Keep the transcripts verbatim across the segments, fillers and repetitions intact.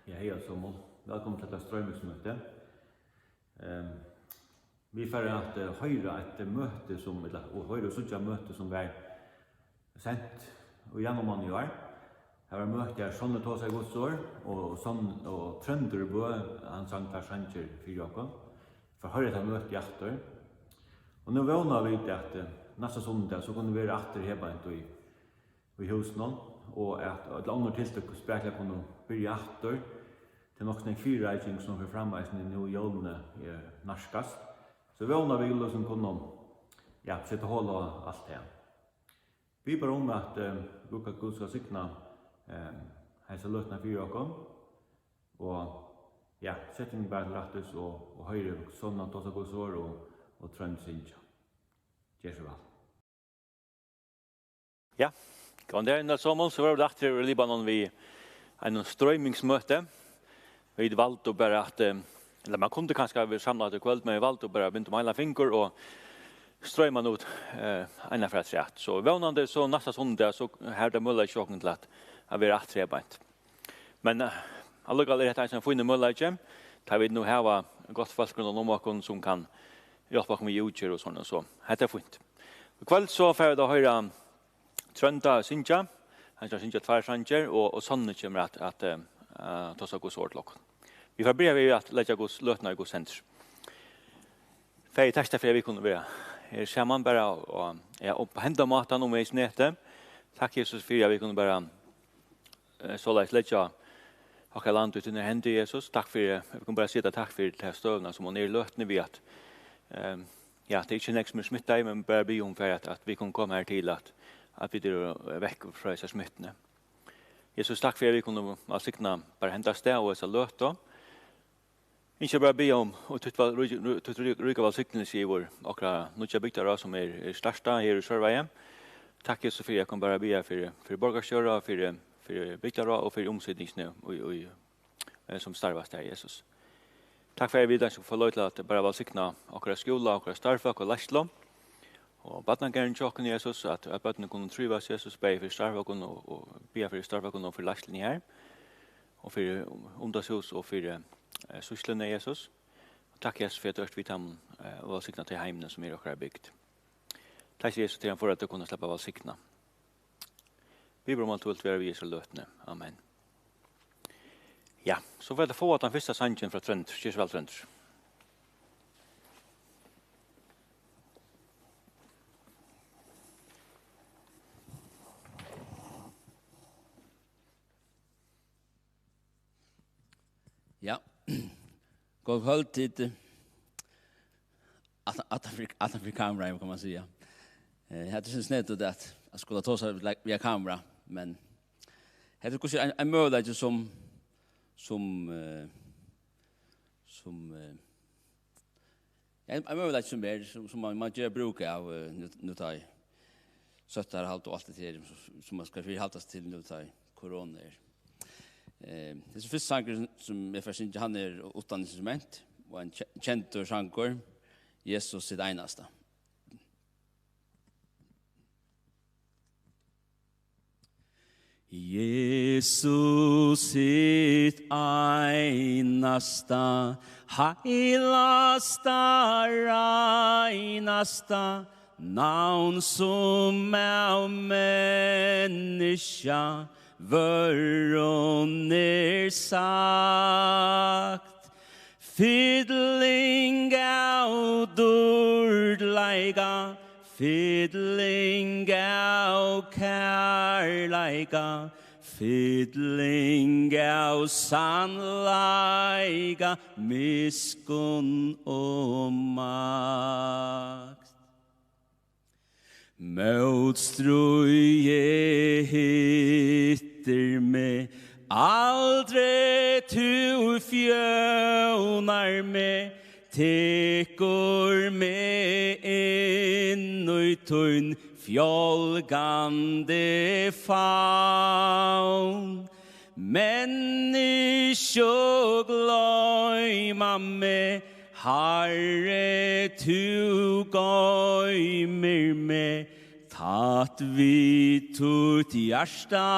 Ja, hei, alt somul. Vælkomin til hetta stroymingsmøti. Ehm, vit fara at, eh, hoyra eitt møti sum, ella, og hoyra og síggja møti sum var sent í januar mánaði í ár. Har var møti har Sonny tosaði Guds orð, og Sonny, og Tróndur Bø, hann sang tær sangir fyri okkum. Fara at hoyra hetta møti aftur. Og nú vóna vit at, eh, næsta sunnudag, so kunnu vit vera aftur her beint í í húsinum, og at øll onnur tiltøk spakuliga kunnu byrja aftur. Tað er nokk so nógv fyrireiking sum fer fram eisini nú jólini er nærkast. So vóna vit, líkasum, kunnu, ja, seta hol á alt tað. Vit biðja bara um at, eh, Gud, Gud skal signa, eh, hesa løtuna fyri okkum. Og, ja, set tykkum bara til rættis og, og hoyr Sonny tosa Guds orð og, og Trónd syngja. Ger so væl. Ja, góðan dagin, alt somul. So vóru vit aftur í Libanon við einum stroymingsmøti. Vit valdu bara at, eh, ella man kundi kanska verið samlað í kvøld, men vit valdu bara at binda um ein fingur og stroyma nú, eh, eina ferð afturat. So vónandi so næsta sunnudag, so hava vit møguleika hjá okkum til at, at vera aftur her beint. Men, eh, allíkavæl er hetta ein sånn fínur møguleiki, tá vit nú hava gott fólk rundan um okkum sum kann hjálpa okkum við útgerð og sovorðið, so hetta er fínt. Í kvøld so fara vit at hoyra Trónda syngja. Hann skal syngja tveir sangir, og, og Sonny kemur at, at, eh, eh, tosa Guds orð til okkum. Vit fara at byrja við at leggja Guds, løtuna í Guds hendur. Faðir, takk fyri at vit kunnu vera her saman bara, og, og, ja, og á henda mátan um vegis netið. Takk, Jesus, fyri at vit kunnu bara, eh, soleiðis leggja okkara land í tínar hendur, Jesus. Takk fyri, vit kunnu bara siga takk fyri ta støðuna sum hon er í løtuni við at, ehm, ja, tað er ikki nógv sum er smittað, men bara biðja um fyri at, at vit kunnu koma her til at, at vit eru vekk frá hesa smittuni. Jesus, takk fyri at vit kunnu vælsigna bara henda stað og hesa løtu. Ynskja bara at biðja um, og títt vælrík-, títt rík-, ríka vælsignilsi yvir okkara nýggja bygdaráð, sum er, er startað her í Sørvági. Takk, Jesus, fyri at eg kann bara biðja fyri, fyri borgarstjóra, fyri, fyri bygdaráð og fyri umsitingina í, í, eh, sum starvast her, Jesus. Takk fyri at vit eisini fáa loyvi til at bara vælsigna okkara skúla, okkara starvsfólk og leiðslu. Og barnagarðin hjá okkum, Jesus, at, at børnini kunnu trívast, Jesus, bæði fyri starvsfólkum og, og biðja fyri starvsfólkum og fyri leiðsluni her. Og fyri umdagshús og fyri, eh, sýsluni, Jesus. Og takk, Jesus, fyri at tú ert við teimum, eh, og vælsigna tey heimini, sum eru okkara bygd. Takk, Jesus, til hann for at tú kunnu sleppa at vælsigna. Vit biðja um at tú vilt vera við hesa løtuni. Amen. Ja, so fara vit at fáa tann fyrsta sangin frá Tróndi. Ger so væl, Tróndur. Ja. Gott kvøld, tit. At, at, at, at fyri kameraið, kann man siga. Eh, hetta er so snedigt at, at skula tosa via, via kamera, men hetta er kanska ein, ein møguleiki sum, sum, eh, sum, eh, ja, ein møguleiki sum er, sum, sum man, man ger brúk av, eh, nú, nú tá ið sóttarhald og alt det her, sum, sum man skal fyri haldast til nú tá ið korona er. Eh, hesin fyrsti sangur sum eg fari at syngja, hann er uttan instrument, og ein ke-, kendur sangur, Jesus sitt einasta. Jesus sitt einasta, heilasta, reinasta, navn sum av menniskja vørrum er sagt. Fylling av dýrdleika, fylling av kærleika, fylling av sannleika, miskunn og makt. Mótstríðið hittir meg, aldri tú fjónar meg, tekur meg inn í tín fjálgandi favn. Menniskju gloyma meg, Harri, tú goymir meg tætt við títt hjarta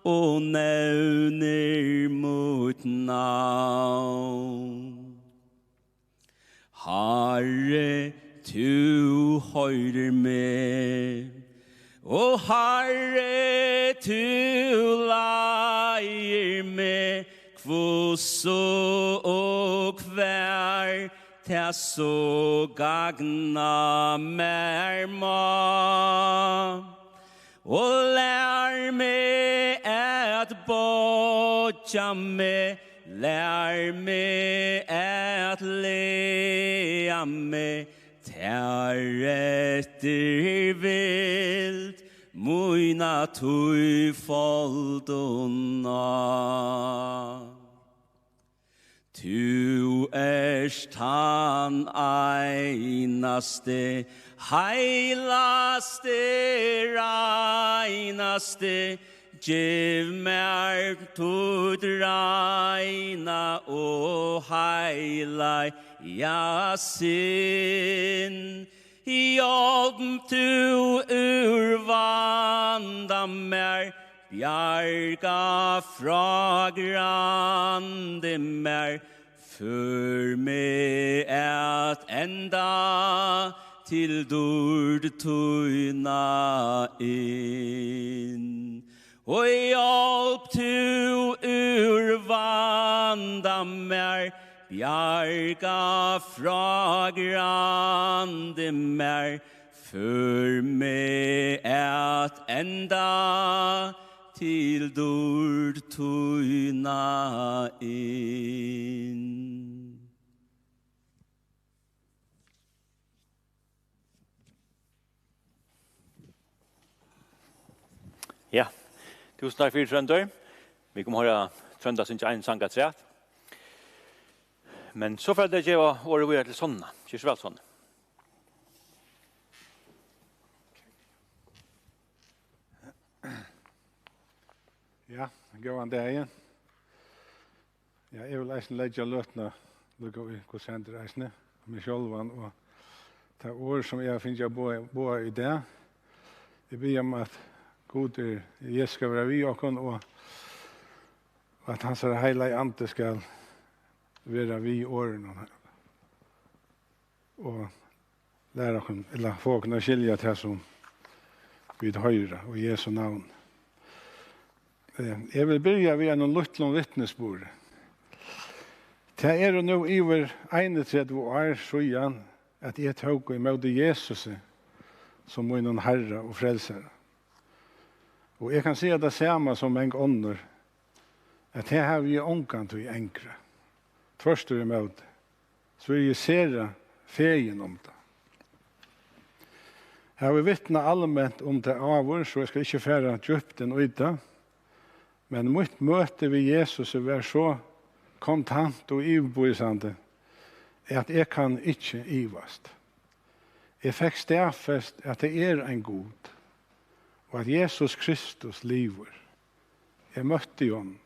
og nevnir mítt navn. Harri, tú hoyrir meg, og Harri, tú leiðir meg, hvussu og hvar tað so gagna mær má. Og lær meg at boyggja meg, lær meg at laga meg, tær eftir vild mína tífolduna. Tú ert tann einasti, heilagasti, reinasti, giv mær títt reina og heilaga sinn. Hjálp tú úr vanda mær, bjarga frá grandi mær, før meg at enda til dýrd tína inn. Og hjálp tú úr vanda mær, bjarga frá grandi mær, før meg at enda til dýrd tína inn. Ja, túsund takk fyri, Tróndur. Vit koma hoyra Tróndur syngja ein sang afturat. Men so fari eg at geva orðið víðari til Sonna. Ger so væl, Sonni. Ja, góðan dagin. Ja, eg vil eisini leggja løtuna líka í, hvussu hendir eisini, meg sjálvan og tað orð, sum eg havi fingið at boða, boða í dag. Eg biði um, at Gud er, Jesus skal vera við okkum, og at hansara heilagi andi skal vera við orðunum og læra okkum, ella fáa okkum at skilja tað, sum vit hoyra í Jesu navn. Eh, eg vil byrja við einum lítlum vitnisburði. Tað eru nú yvir einogtretivu ár síðan, at eg tók ímóti Jesusi sum mínum Harra og Frelsara. Og eg kann siga tað sama sum mong onnur, at tað havi eg ongantíð angrað. Tvørturímóti, so eri eg sera fegin um tað. Havi vitnað alment um tað áður, so eg skal ikki fara djúpt inn í tað, men mítt møti við Jesusi var so kontant og yvirbevísandi, at eg kann ikki ivast. Eg fekk staðfest, at tað er ein Gud, og at Jesus Kristus livir. Eg møtti honum.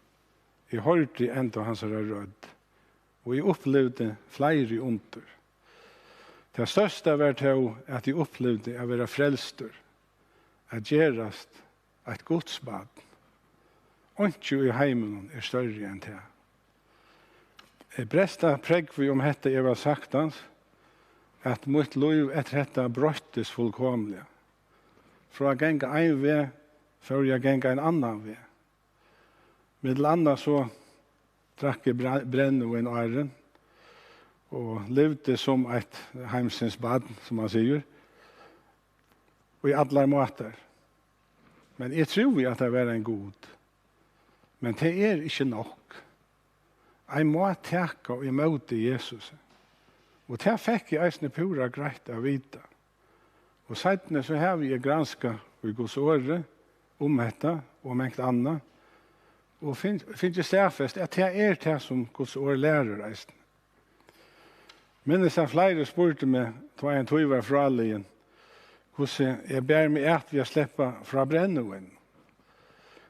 Eg hoyrdi enntá hansara rødd, og eg upplivdi fleiri undur. Tað størsta var tó, at eg upplivdi at vera frelstur, at gerast eitt Guds barn. Einki í heiminum er størri enn tað. Eg bregst av prógvi um hetta, eg var saktans, at mítt lív eftir hetta broyttist fullkomiliga. Frá at ganga ein veg, fór eg at ganga ein annan veg. Millum annað so drakk eg bre-, brennivín áðrenn og livdi sum eitt heimsins barn, sum man sigur, í allar mátar. Men eg trúði, at tað var ein Gud. Men tað er ikki nokk. Ein má taka ímóti Jesusi. Og tað fekk eg eisini púra greitt at vita. Og seinni so havi eg granskað í Guds orði um hetta og mangt annað, og finn-, fingið staðfest, at tað er tað, sum Guds orð lærir eisini. Minnist, at fleiri spurdu meg, tá ein tíð var fráliðin, hvussu eg bar meg at við at sleppa frá brennivín.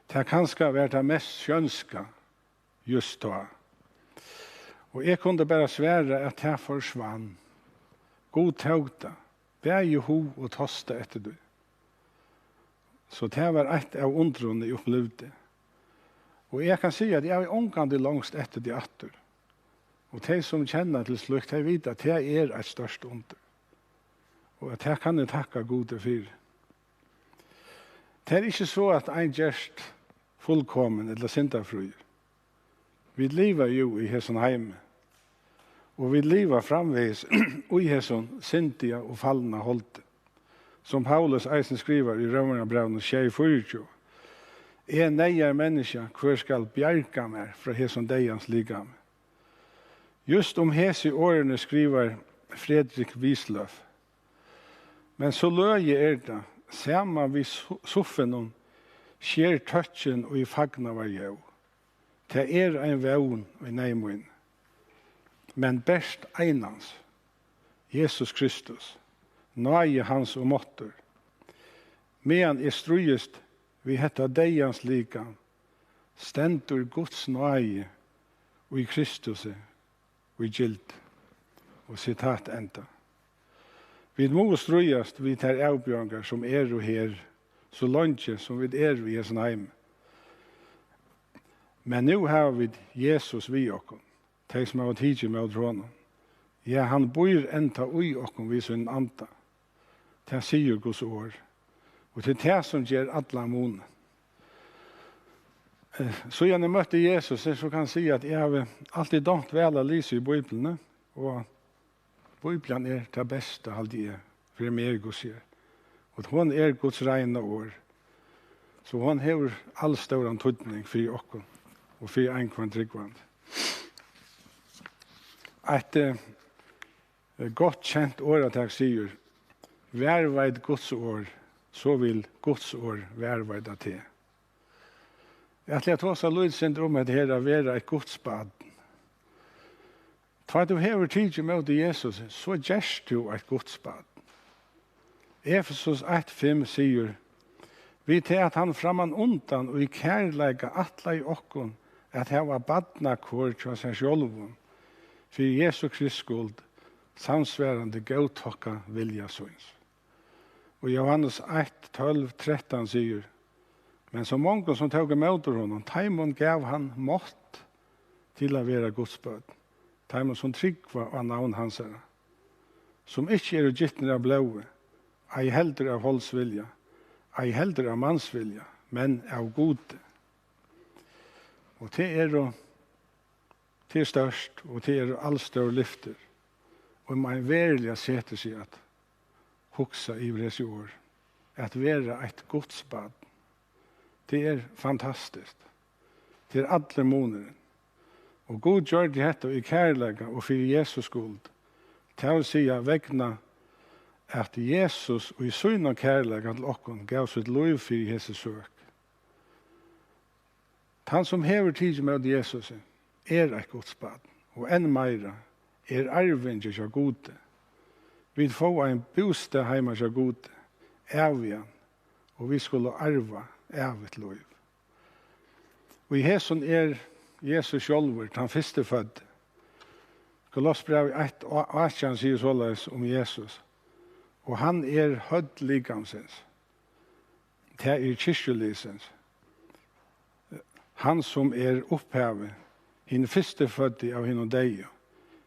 Tað kanska var tað mest sjónska júst tá. Og eg kundi bara svara, at tað forsvann. Gud tók tað, bæði hug og tosta eftir tí. So tað var eitt av undrunum, eg upplivdi, Og eg kann siga, at eg havi ongantíð longst eftir tí aftur. Og tey, sum kenna til slíkt, tey vita, at tað er eitt stórt undur. Og at tað kann eg takka Gudi fyri. Tað er ikki so, at ein gerst fullkomin ella syndafríur. Vit liva jú í hesum heimi, og vit liva framvegis í hesum syndiga og falna holdi, sum Paulus eisini skrivar í Rómarbrævinum sjey fýraogtjúgu: "Eg neyðar menniskja, hvør skal bjarga mær frá hesum deyðans likami?" Júst um hesi orðini skrivar Frederick Wisløff: "Men so løgið er tað, saman við su-, suffinum sker tøkkin í fagnaðarljóð. Tað er ein vón í neyð míni. Men bert einans, Jesus Kristus, náði hans og máttur. Meðan eg stríðist við hetta deyðans likam, stendur Guds náði í Kristusi í gild." Og sitat enda. Vit mugu stríðast við tær avbjóðingar, sum eru her, so leingi sum vit eru í hesum heimi. Men nú hava vit Jesus við okkum, tey sum hava tikið ímóti honum. Ja, hann býr enntá í okkum við sínum anda. Tað sigur Guds orð. Og tað er tað, sum ger allan munin. Eh, síðan eg møtti Jesus, so kann eg siga, at eg havi altíð dámt væl at lesa í Bíbliuni, og Bíblian er tað besta, haldi eg, fyri meg, Guds orð. Og hon er Guds reina orð. So hon hevur alstóran týdning fyri okkum og fyri einhvønn trúgvandi. Eitt, eh, gott kent orðatak sigur: "Varðveit Guds orð, so vil Guds orð varðveita teg." Eg ætli at tosa lítið sindur um hetta her at vera eitt Guds barn. Tá tú hevur tikið ímóti Jesusi, so gerst tú eitt Guds barn. Efesus eitt fimm sigur: "Við tað at hann frammanundan í kærleika ætlaði okkum at hava barnakor hjá sær sjálvum, fyri Jesu Krist skuld, samsvarandi góðtokka vilja síns." Og Jóhannes eitt tólv trettan sigur: "Men so mongum sum tóku ímóti honum, teimum gav hann mátt til at vera Guds børn, teimum sum trúgva á navn hansara, sum ikki eru gitnir av blóði, ei heldur av holdsvilja, ei heldur av mansvilja, men av Gudi." Og tað eru, tað er stórt, og tað eru alstór lyftir. Og um ein veruliga setir seg at hugsa yvir hesi orð, at vera eitt Guds barn, tað er fantastiskt. Tað er allur munurin. Og Gud gjørdi hetta í kærleika og fyri Jesus skuld. Tað vil siga, vegna at Jesus í sínum kærleika til okkum gav sítt lív fyri hesi søk. Tann, sum hevur tikið ímóti Jesusi, er eitt Guds barn, og enn meira, er arvingi hjá Gudi. Vit fáa ein bústað heima hjá Gudi, ævigan, og vit skulu arva ævigt lív. Og í hesum er Jesus sjálvur tann fyrstuføddi. Kolossebrævið eitt átjan sigur soleiðis um Jesus: "Og hann er høvd likamsins, tað er kirkjuliðsins, hann sum er upphavið, hin fyrstuføddi av hinum deyðu,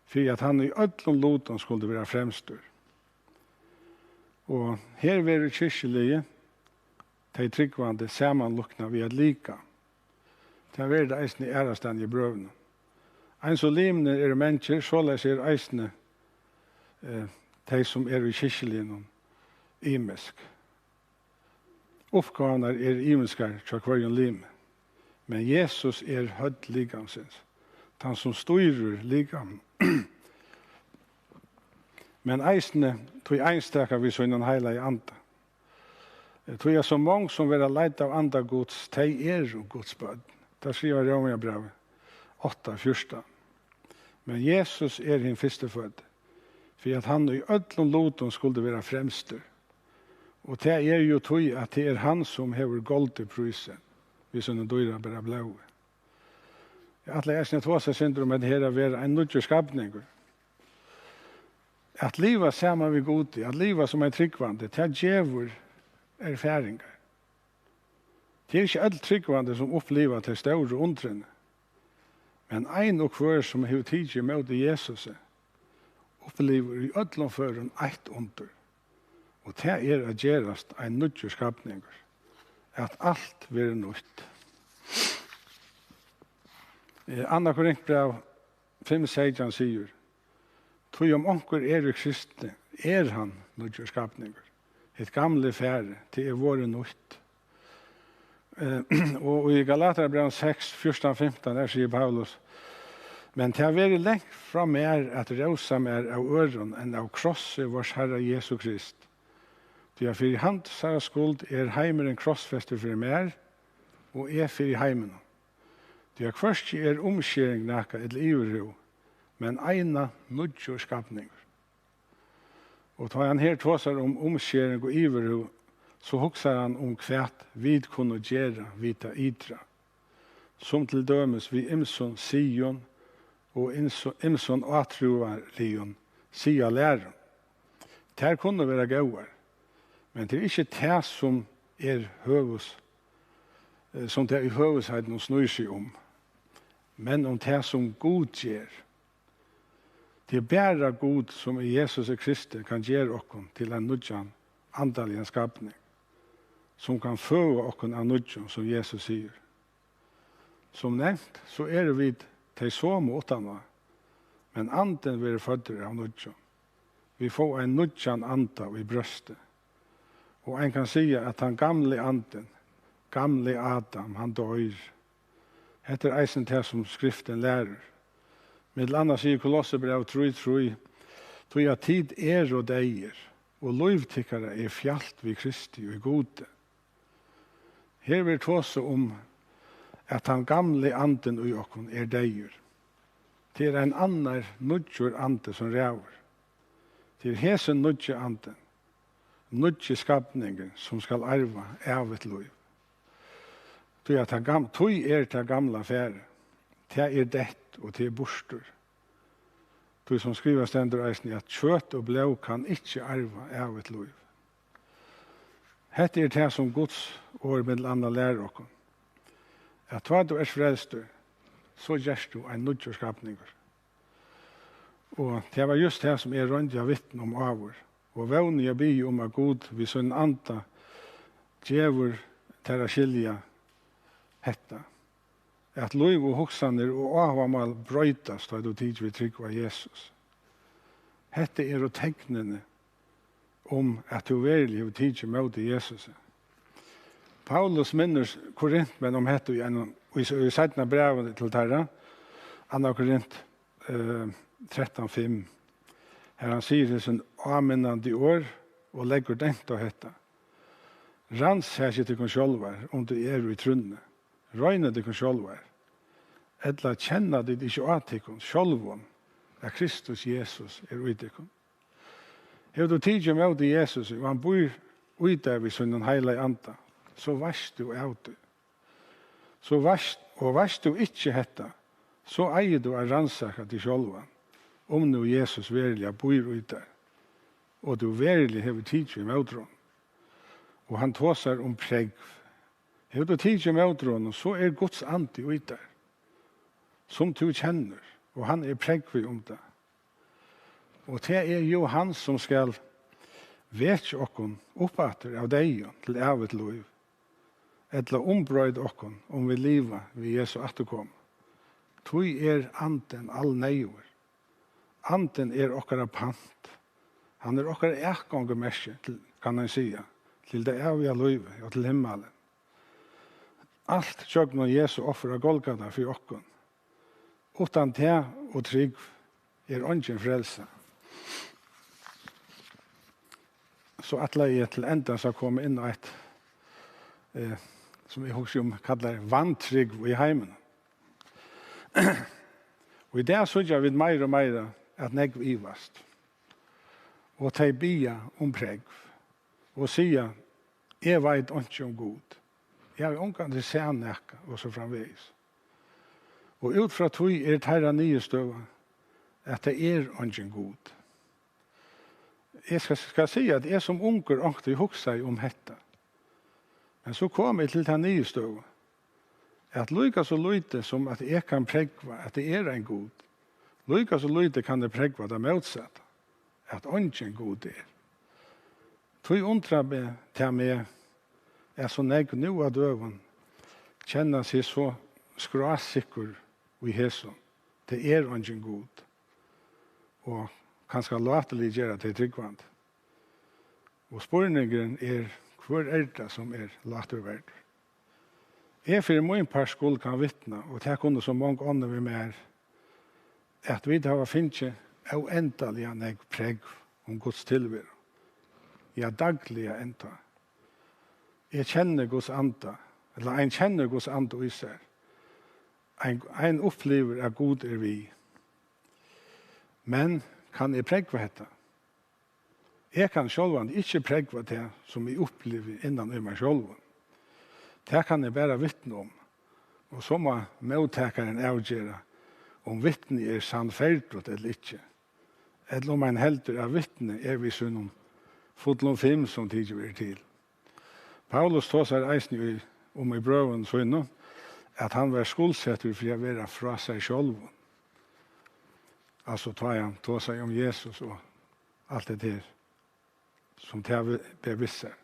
fyri at hann í øllum lutum skuldi vera fremstur." Og her verður kirkjuliðið, tey trúgvandi, samanlíknað við eitt likam. Tað verður tað eisini aðrastaðni í brøvunum. Eins og limir eru mangir, soleiðis eru eisini, eh, tey, sum eru í kirkjuliðnum, ymisk. Uppgávurnar eru ymiskar hjá hvørjum limi, men Jesus er høvd likamsins, tann sum stýrir likamið, men eisini tí einstaka við sínum heilaga anda. Tí at so mong sum verða leidd av anda Guds, tey eru Guds børn. Tað skrivar Rómarbrævið átta fjúrtan. Men Jesus er hin fyrstuføddi, fyri at hann í øllum lutum skuldi vera fremstur. Og tað er jú tí, at tað er hann, sum hevur goldið prísin við sínum dýrabara blóði. Eg ætli eisini at tosa eitt sindur um hetta her at vera ein nýggjur skapningur. At liva saman við Gudi, at liva sum ein trúgvandi, tað gevur erfaringar. Tað er ikki øll trúgvandi, sum uppliva tey stóru undrini, men ein og hvør, sum hevur tikið ímóti Jesusi, upplivir í øllum førum eitt undur, og tað er at gerast ein nýggjur skapningur, at alt verður nýtt. Eh, Annað Korintbræv fimm seytjan sigur: "Tí um onkur er í Kristi, er hann nýggjur skapningur. Hitt gamla er farið, tað er vorðið nýtt." Eh, og í Galatarabrævinum seks fjúrtan fimtan, har sigur Paulus: "Men tað veri langt frá mær at rósa mær av øðrum enn av krossi vors Harra Jesu Krist. Tí at fyri hansara skuld er heimurin krossfestur fyri mær, og eg fyri heiminum. Tí at hvørki er umskering nakað ella yvirhúð, men eina nýggjur skapningur." Og tá hann her tosar um umskering og yvirhúð, so hugsar hann um, hvat vit kunnu gera við tað ytra, sum til dømis við ymsum siðum og ymsu-, ymsum átrúarligum siðalærum. Tær kunnu vera góðar, men tað er ikki tað, sum er høvuðs-, eh, sum tað í høvuðsheitinum snýr seg um, men um tað, sum Gud ger. Tað er bara Gud, sum í Jesusi Kristi kann gera okkum til ein nýggjan andaligan skapning, sum kann føða okkum av nýggjum, sum Jesus sigur. Sum nevnt, so eru vit tey somu uttan á, men andin verður føddur av nýggjum. Vit fáa ein nýggjan anda í brjóstið. Og ein kann siga, at tann gamli andin, gamli Adam, hann doyr. Hetta er eisini tað, sum Skriftin lærir. Millum annað sigur Kolossebræv trý trý: "Tí at tit eru deyðir, og lív tykkara er fjalt við Kristi í Gudi." Her verður tosað um, at tann gamli andin í okkum er deyður. Tað er ein annar, nýggjur andi, sum ræður. Tað er hesin nýggi andin, nýggi skapningurin, sum skal arva ævigt lív. Tí at tað gam-, tí er tað gamla farið, tað er deytt og tað er burtur. Tí sum skrivað stendur eisini, at kjøt og blóð kann ikki arva ævigt lív. Hetta er tað, sum Guds orð millum annað lærir okkum, at tá tú ert frelstur, so gerst tú ein nýggjur skapningur. Og tað var júst tað, sum eg royndi at vitna um áður. Og vóni eg biði um, at Gud við sínum anda gevur tær at skilja hetta, at lív og hugsanir og áhugamál broytast, tá tú tekur við trúgv á Jesus. Hetta eru tegnini um, at tú veruliga hevur tikið ímóti Jesusi. Paulus minnir Korintmenn um hetta í einum, í, í seinna brævi til teirra, Annað Korint, eh, trettan fimm, har hann sigur hesi áminnandi orð og leggur dent á hetta: "Rannsakið tykkum sjálvar, um tit eru í trúnni. Roynið tykkum sjálvar. Ella kenna tit ikki á tykkum sjálvum, at Kristus Jesus er í tykkum?" Hevur tú tikið ímóti Jesusi, og hann býr í tær við sínum heilaga anda, so veitst tú av tí. So veitst, og veitst tú ikki hetta, so eigur tú at rannsaka teg sjálvan, um nú Jesus veruliga býr í tær, og tú veruliga hevur tikið ímóti honum. Og hann tosar um prógv. Hevur tú tikið ímóti honum, so er Guds andi í tær, sum tú kennir, og hann er prógvið um tað. Og tað er jú hann, sum skal vekja okkum upp aftur av deyðum til ævigt lív, ella umbroyta okkum, um vit liva við Jesu afturkomu. Tí er andin alneyðugur. Andin er okkara pant. Hann er okkara atgongumerki til, kann ein siga, til tað æviga lívið og til himmalin. Alt gjøgnum Jesu offur á Golgata fyri okkum. Uttan tað og trúgv er eingin frelsa. So ætlaði eg til endans at koma inn á eitt, eh, sum eg hugsi um, kallar vantrúgv í heiminum. Og í dag síggja vit meira og meira, at nógv ivast. Og tey biðja um prógv og siga: "Eg veit einki um Gud. Eg havi ongantíð sæð nakað," og so framvegis. Og út frá tí er teirra niðurstøða, at tað er eingin Gud. Eg skal, skal siga, at eg sum ungur onkuntíð hugsaði um hetta. Men so kom eg til ta niðurstøðu, at líka so lítið sum at eg kann prógva, at tað er ein Gud, líka so lítið kann eg prógva tað mótsatta, at eingin Gud er. Tí undrar meg, tað meg, at so nógv nú á døgum kenna seg so skrásikkur í hesum. Tað er eingin Gud. Og kanska láturlig gera tey trúgvandi. Og spurningurin er, hvør er tað, sum er láturverdur? Eg fyri mín part skuld kann vitna, og tað kunnu so mong onnur við mær, at vit hava fingið óendaliga nógv prógv um Guds tilveru. Ja, dagliga enntá. Eg kenni Guds anda, ella ein kennir Guds anda í sær. Ein, ein upplivir, at Gud er við. Men kann eg prógva hetta? Eg kann sjálvandi ikki prógva tað, sum eg upplivi innan í mær sjálvum. Tað kann eg bara vitna um, og so má móttakarin avgera, um vitnið er sannferdigt ella ikki, ella um ein heldur, at vitnið er við sínum fullum fimm, sum tikið verður til. Paulus tosar eisini í, um í brøvum sínum, at hann var skuldsettur fyri at vera frá sær sjálvum. Altso, tá hann tosar um Jesus og alt det her, sum tað vi-, ber við sær.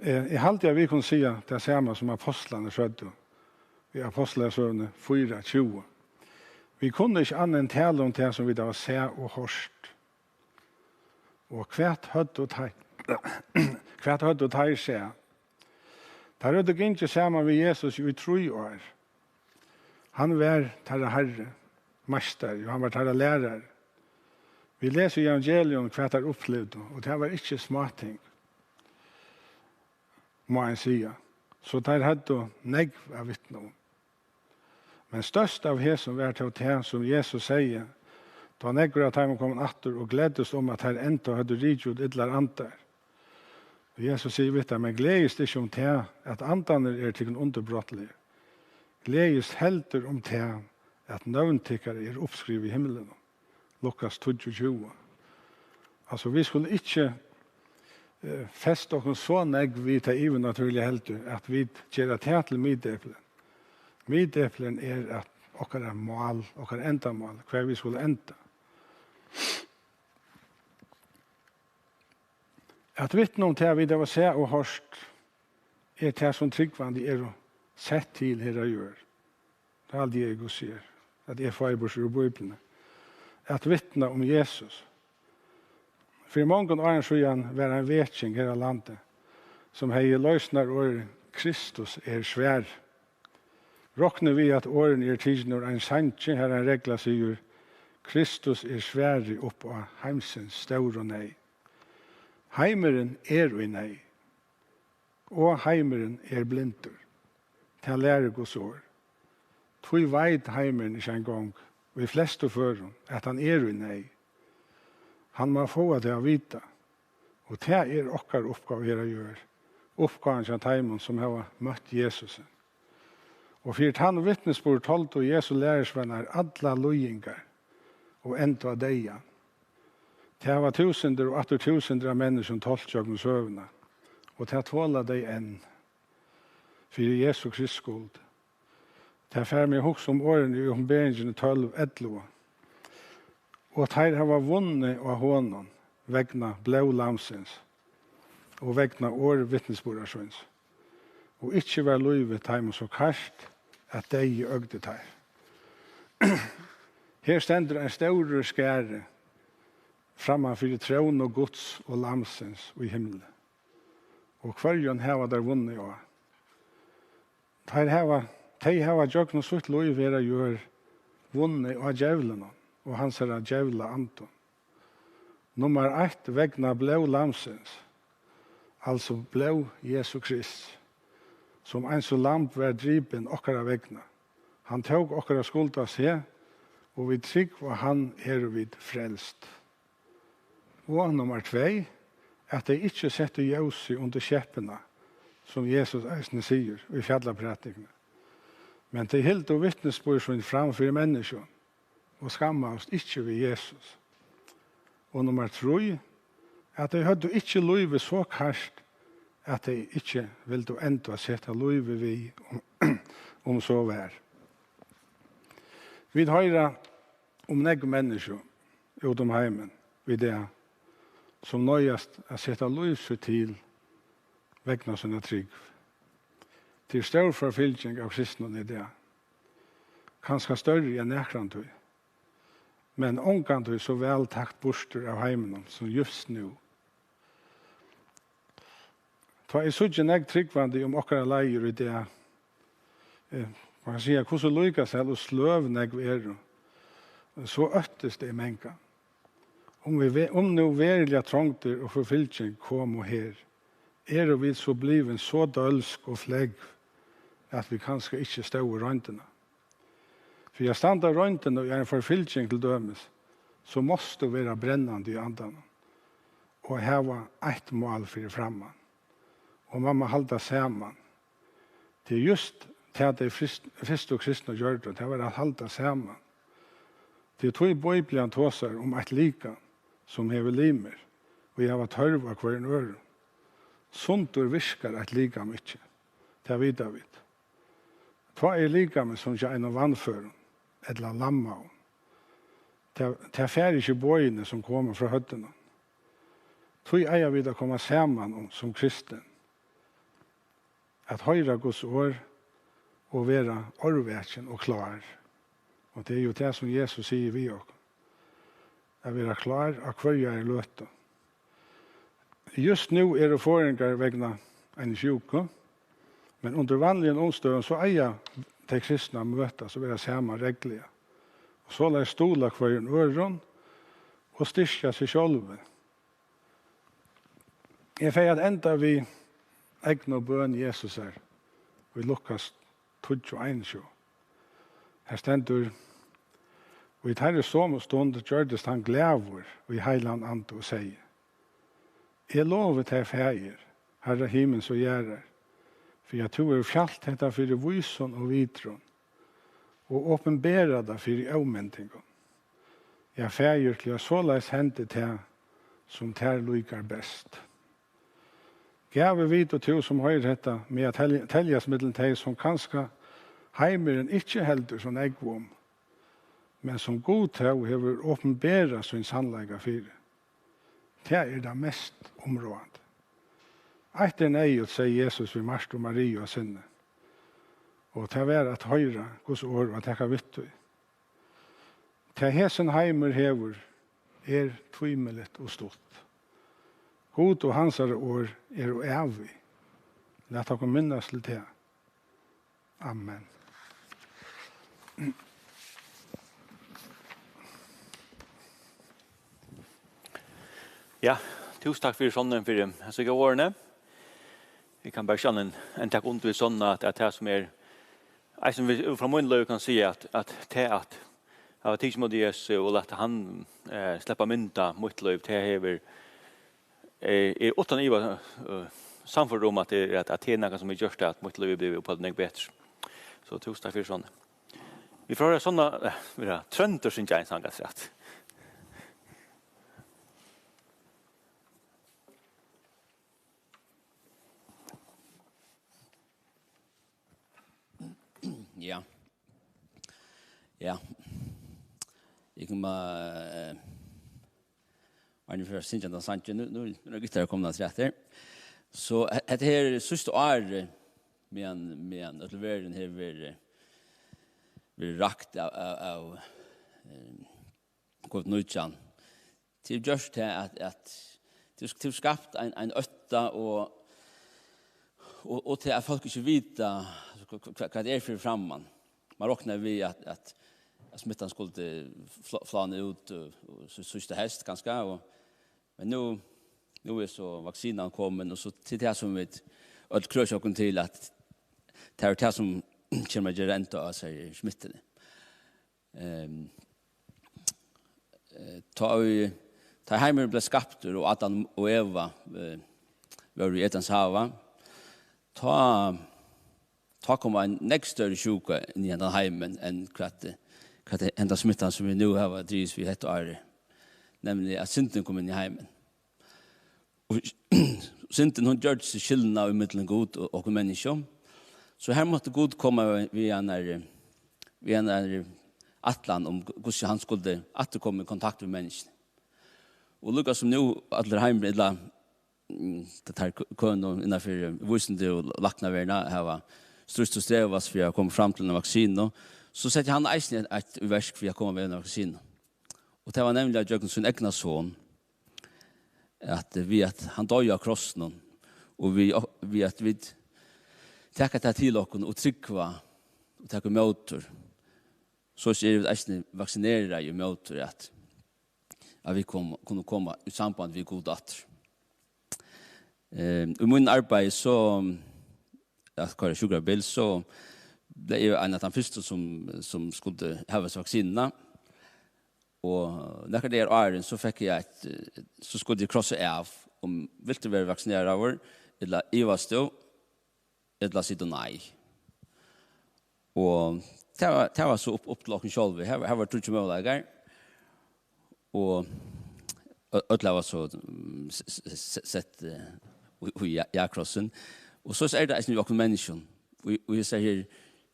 Eh, eg haldi, at vit kunnu siga tað sama, sum apostlarnir søgdu í Apostlasøguni fýra tjúgu. Vit kunnu ikki annað enn tala um tað, sum vit hava sæð og hoyrt. Og hvat høvdu teir, hvat høvdu teir sæð? Teir høvdu gingið saman við Jesus í trý ár. Hann var teirra Harri, meistari, og hann var teirra lærari. Vit lesa í evangelium, hvat teir upplivdu, og tað var ikki smáting, má ein siga. So teir høvdu nógv at vitna um. Men størst av hesum var tó tað, sum Jesus segði, tá nógvir av teimum komu aftur og gleddust um, at teir enntá høvdu rikið út illar andar. Og Jesus sigur við teir: Men gleðist ikki um tað, at andarnir eru tykkum undirbrotligir. Gleðist heldur um tað, at nøvn tykkara eru uppskrivað í himlunum. Lukas tíggju tjúgu. Altso, vit skulu ikki, eh, festa okkum so nógv við tað yvirnatúrliga heldur, at vit gera tað til miðdepilin. Miðdepilin er at okkara mál, okkara endamál, hvar vit skulu enda. At vitna um tað, vit hava sæð og hoyrt, er tað, sum trúgvandi eru sett til her á jørð. Tað haldi eg, Gud sigur, at eg fái burtur úr Bíbliuni. At vitna um Jesus. Fyri mongum árum síðan var ein veking her á landi, sum hevði loysnarorðið: Kristus er svar. Roknið við, at orðini eru tikin úr ein sangi, har ein regla sigur: Kristus er svarið upp á heimsins stóru neyð. Heimurin er í neyð, og heimurin er blindur. Tað lærir Guds orð. Tí veit heimurin ikki eingong, í flestu førum, at hann er í neyð. Hann má fáa tað at vita. Og tað er okkara uppgáva her á jørð, uppgávan hjá teimum, sum hava møtt Jesusi. Og fyri tann vitnisburð toldu Jesu lærisveinar allar líðingar og enntá deyðan. Tað hava túsundir og aftur túsundir av menniskjum tolt gjøgnum søguna, og tað tola tey enn, fyri Jesu Krists skuld. Tað fær meg at hugsa um orðini í Opinberingini tólv ellivu: Og teir hava vunnið á honum vegna blóð Lambsins og vegna orð vitnisburðar síns. Og ikki var lívið teimum so kært, at deyði øgdi teir. Her stendur ein stórur skari framman fyri trónu Guds og Lambsins í himli. Og hvørjum hava teir vunnið á? Teir hava, tey hava gjøgnum sítt lív her á jørð vunnið á djevlinum og hansara djevlaandum. Nummar eitt, vegna blóð Lambsins, altso blóð Jesu Krist, sum eins og lamb var dripin okkara vegna. Hann tók okkara skuld á seg, og við trúgv á hann eru vit frelst. Og nummar tvey, at tey ikki settu ljósið undir skeppuna, sum Jesus eisini sigur í fjallaprædikuni. Men tey hildu vitnisburð sín fram fyri menniskjum og skammaðust ikki við Jesus. Og nummar trý, at tey høvdu ikki lívið so kært, at tey ikki vildu enntá seta lívið við, um, um so var. Vit hoyra um nógv menniskju út um heimin í dag, sum noyðast at seta lív sítt til vegna sína trúgv. Tað er stór forfylging av kristnum í dag, kanska størri enn nakrantíð, men ongantíð so væl tagt burtur av heiminum sum júst nú. Tá eg síggi nógv trúgvandi um okkara leiðir í dag, eh, man kann siga, hvussu líkasæl og sløv nógv eru, so óttist eg mangan. Um, vit ve-, um nú veruliga trongdir og forfylging komu her, eru vit so blivin so dølsk og flógv, at vit kanska ikki stóðu royndina. Fyri at standa royndina í ein forfylging til dømis, so mást tú vera brennandi í andanum og hava eitt mál fyri framman. Og man má halda saman. Tað er júst tað, tey fyrst-, fyrstu kristnu gjørdu, tað var at halda saman. Tað er tí Bíblian tosar um eitt likam, sum hevur limir, og hava tørv á hvørjum øðrum. Sundur virkar eitt likam ikki. Tað vita vit. Tá er likamið sum hjá einum vanførum ella lammaðum. Tað, tað fær ikki boðini, sum koma frá høvdinum. Tí eiga vit at koma saman um, sum kristin, at hoyra Guds orð og vera árvakin og klár. Og tað er jú tað, sum Jesus sigur við okkum, at vera klár á hvørjari løtu. Júst nú eru forðingar vegna eini sjúku, men undir vanligum umstøðum so eiga tey kristnu at møtast og vera saman regluliga, og soleiðis stuðla hvørjum øðrum og styrkja seg sjálvi. Eg fari at enda við egnu bøn Jesusar í Lukas tíggju einogtjúgu. Har stendur: "Og í teirri somu stund gjørdist hann glaður í Heilagan Anda og segði: Eg lovi tær, Faðir, Harra himins og jarðar, fyri at tú hevur fjalt hetta fyri vísum og vitrum, og opinberað tað fyri ómyndigum. Ja, Faðir, tí at soleiðis hendi tað, sum tær líkar best." Gævi vit og tú, sum hoyrir hetta, meg at tel-, teljast millum tey, sum kanska heimurin ikki heldur so nógv um, men sum Gud tó hevur opinberað sín sannleika fyri. Tað er tað mest umráðandi. Eitt er neyðugt, segði Jesus við Martu, Mariu og Sinni, og tað var at hoyra Guds orð og at taka við tí. Tað hesin heimur hevur, er tímiligt og stutt. Gud og hansara orð eru ævig. Lat okkum minnast til tað. Amen. Ja, túsund takk fyri, Sonny, fyri hesi góðu orðini. Eg kann bara ikki annað enn, enn taka undir við Sonny, at, at tað sum er, eisini við, frá mín leið kann siga, at, at tað at hava tikið ímóti Jesu og latið hann, eh, sleppa at mynda mítt lív, tað hevur, eh, er uttan iva, eh, sannførdur um, at tað er, at, at tað er nakað, sum hevur gjørt, at mítt lív er blivið uppá nógv betri. So túsund takk fyri, Sonny. Vit fáa hoyra Sonny, eh, vera Tróndur syngja ein sang afturat. Ja. Ja. Eg kom, eh, Arne, fyri at syngja henda sangin. Nú, nú, nú er gittar komin afturat her. So, he-, hetta her síðsta ár, meðan, meðan øll verðin hevur verið, verið rakt av, av, av, eh, covid nítjan. Tað hevur gjørt tað at, at tað hevur, tað hevur skapt ein, ein ótta og, og, og tað at fólk ikki vita, hva, hva, hvat er fyri framman. Man roknaði við at, at, at smittan skuldi flá-, flána út, og, og so, síðsta heyst kanska, og, men nú, nú er so vaksinan komin, og so til tað sum vit øll krøkja okkum til, at tað er tað sum kemur at gera enda á sær smittuni. Ehm, eh, tá ið, tá heimurin bleiv skaptur og Adam og Eva, eh, vóru í Edens hava, tá, tá kom ein nógv størri sjúka inn í hendan heimin enn hvat, hvat henda smittan, sum vit nú hava drivist við hetta árið, nemliga at syndin kom inn í heimin. Og syndin, hon gjørdi seg skyldina í millum Gud og okkum menniskju. So her mátti Gud koma við einari, við einari ætlan um, hvussu hann skuldi aftur koma í kontakt við menniskjuni. Og líka sum nú allir heimur, ella, mm, tað her kø-, køn og innanfyri vísindi og læknaverðina hava stríðst og strevast fyri at koma fram til eina vaksinu, so setti hann eisini eitt í verk fyri at koma við eina vaksinu. Og tað var nemliga gjøgnum sín egna son, at við at hann doyði á krossinum, og við, við at vit taka tað til okkum og trúgva og taka ímótur, so eru vit eisini vaksineraði ímótur at, at vit kom, kunnu koma í samband við Gud aftur. Eh, í mínum arbeiði, so at koyra sjúkrabil, so bleiv eg ein av teimum fyrstu, sum, sum skuldi hava hesa vaksinuna. Og nakrar dagar áðrenn, so fekk eg eitt, eh, so skuldi eg krossa av, um vilt tú vera vaksineraður, ella ivast tú, ella sigur tú nei. Og tað var, tað var so upp, upp til okkum sjálv. Her, her var tríggir møguleikar. Og ø-, øll hava so, mm, s-, s-, s-, sett, eh, í, í ja-, ja-krossin. Og so er tað eisini við okkum menniskjum. Og, og hesa her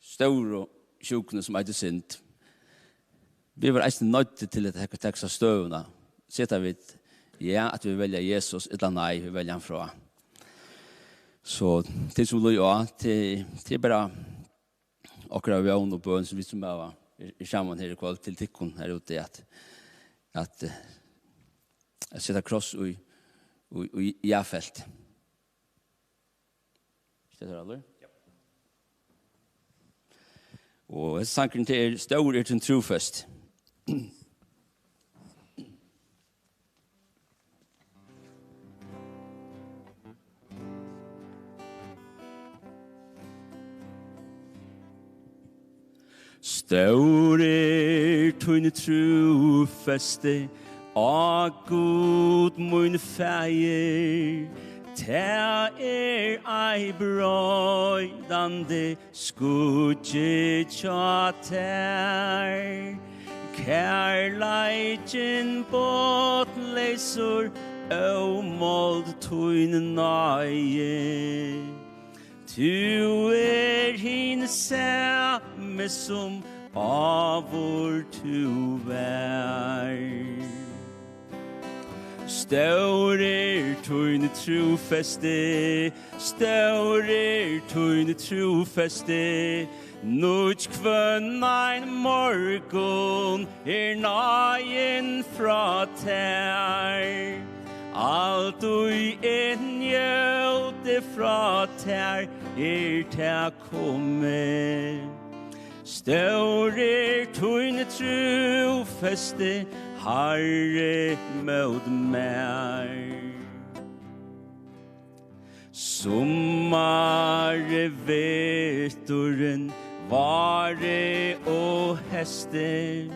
stóru sjúkuni sum eitur synd. Vit vóru eisini noyddir til at taka, taka støðuna. Seta vit, ja, at vit velja Jesus, ella nei, vit velja hann frá. So, tit sum líða á, tit, tit bara okkara vón og bøn, sum vit sum hava, er, er saman her í kvøld, til tykkum her úti, at, at, eh, at seta kross í, í, í ja-felt. Stendur allur? Ja. Og hesin sangurin, tað er: Stór er tín trúfesti. Stór er tín trúfesti, á Gud mín Faðir, tað er ei broytandi skuggi hjá tær. Kærleikin botnleysur, ómáld tín náði. Tú er hin sami sum áður tú var. Stór er tín trúfesti, stór er tín trúfesti, nýggj hvønn ein morgun er náðin frá tær. Alt í eg njóti frá tær er tað komið. Stór er tín trúfesti, Harri, mót mær. Summarið, veturin, várið og heystið,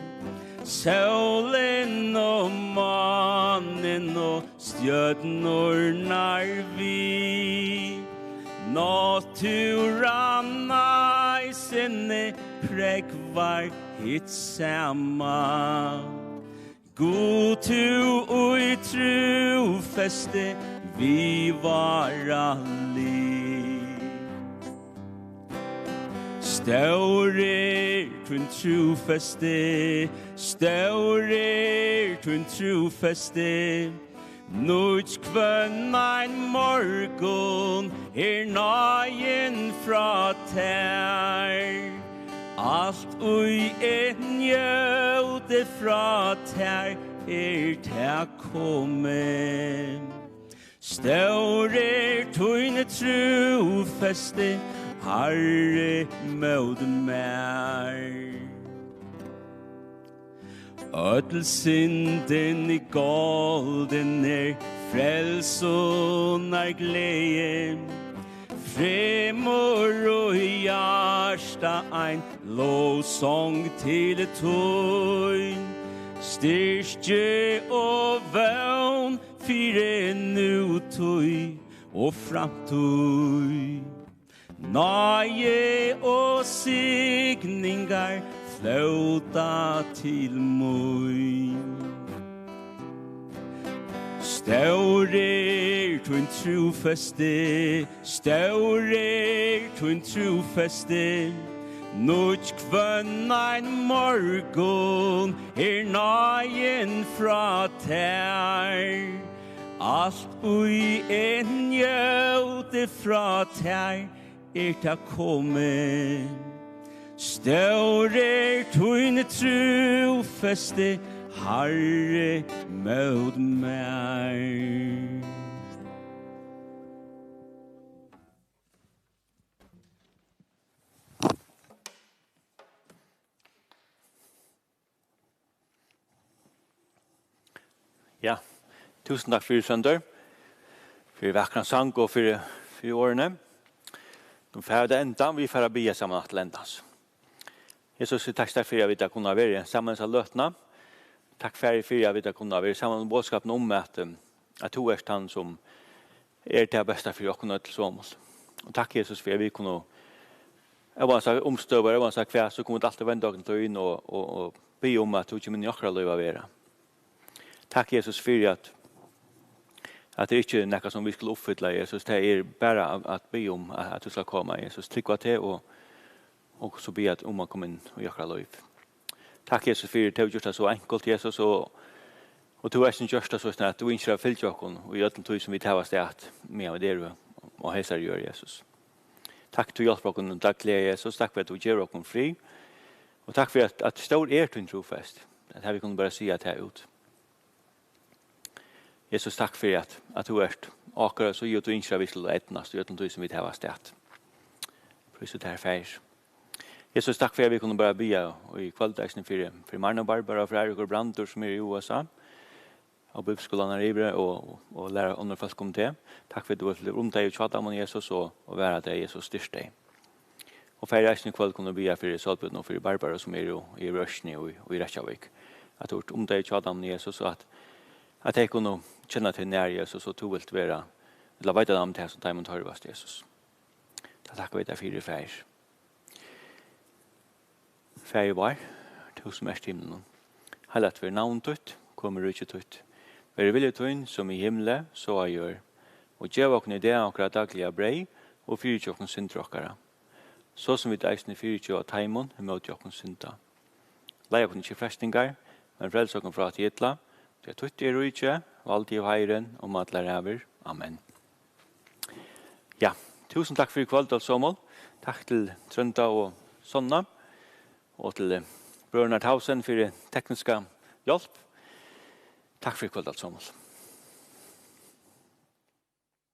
sólin og mánin og stjørnurnar við. Náttúran eisini prógvar hitt sama. Gud, tú í trúfesti viðvarandi. Stór er tín trúfesti, stór er tín trúfesti. Nýggj hvønn ein morgun er náðin frá tær. Alt í eg njóti frá tær er tað komið. Stór er tín trúfesti, Harri, mót mær. Øll syndin í goldin er, frelsunnar gleði. Fremur í hjarta ein lovsong til tín, styrki og vón fyri nútíð og framtíð. Náði og signingar flóta til mín. Stór er Tín trúfesti, stór er tín trúfesti, nýggj hvønn ein morgun er náðin frá tær. Alt í eg njóti frá tær, er tað komið. Stór er tín trúfesti, Harri, mót mær. Ja, túsund takk fyri, Tróndur, fyri vakran sang og fyri, fyri orðini. Nú fara vit at enda, vit fara at biðja saman aftur til endans. Jesus, eg takki tær fyri, at vit hava kunnað vera saman hesa løtuna. Takk, Faðir, fyri, at vit hava kunnað vera saman um boðskapin um, at, um, at tú ert hann, sum er tað besta fyri okkum øll somul. Og takk, Jesus, fyri, at vit kunnu, óansæð umstøður, óansæð hvat, so kunnu vit altíð venda okkum til tín og, og, og biðja um, at tú kemur inn í okkara lív at vera. Takk, Jesus, fyri, at, at tað er ikki nakað, sum vit skulu uppfylla, Jesus. Tað er bara at, at biðja um, at, at tú skal koma, Jesus. Trúgva teg og, og so biðja um at koma inn í okkara lív. Takk, Jesus, fyri at tú hevur gjørt tað so enkelt, Jesus, og, og tú hevur eisini gjørt tað so, at tú ynskir at fylgja okkum í øllum tí, sum vit hava staðið, meðan vit eru á hesari jørð, Jesus. Takk, tú hjálpir okkum dagliga, Jesus. Takk fyri, at tú gevur okkum frið. Og takk fyri, at, at stór er tín trúfesti. At her vit kunnu bara siga tað út. Jesus, takk fyri, at, at tú ert okkara síða, og tú ynskir, at vit skulu eydnast í øllum tí, sum vit hava staðið. Prís tær, Faðir. Jesus, takk fyri, at vit kunnu bara biðja í kvøld eisini fyri, fyri Marna og Barbara og fyri Eirík og Brandur, sum eru í U S A, og bibelskúlarnar yvir og, og, og læra onnur fólk um teg. Takk fyri, at tú vilt umvenda tey og hjálpa teimum, Jesus, og, og vera tey, Jesus, styrkja tey. Og Faðir, eisini í kvøld kunnu biðja fyri Sólbjørn og fyri Barbara, sum eru í røsini og í, og í Reykjavík. At tú ert umvenda tey og hjálpa teimum, Jesus, og at, at tey kunnu kenna teg nær, Jesus, og tú vilt vera, ella veita teimum tað, sum teimum tørvast, Jesus. Tað takka vit tær fyri, Faðir. Faðir vár, tú sum ert í himlunum, heilagt verði navn títt, komi ríki títt. Verði vilji tín, sum í himli, so á jørð. Og gev okkum í dag okkara dagliga breyð, og fyrigevur okkum syndir okkara, so sum vit eisini fyrigeva teimum, ið móti okkum synda. Leið okkum ikki í freistingar, men frels okkum frá tí illa, tí at títt er ríkið, valdið og heiðurin um allar ævir. Amen. Ja, túsund takk fyri í kvøld, øll somul. Takk til Trónda og Sonna, og til, eh, brøðurnar Tausen fyri tekniska hjálp. Takk fyri í kvøld, øll somul.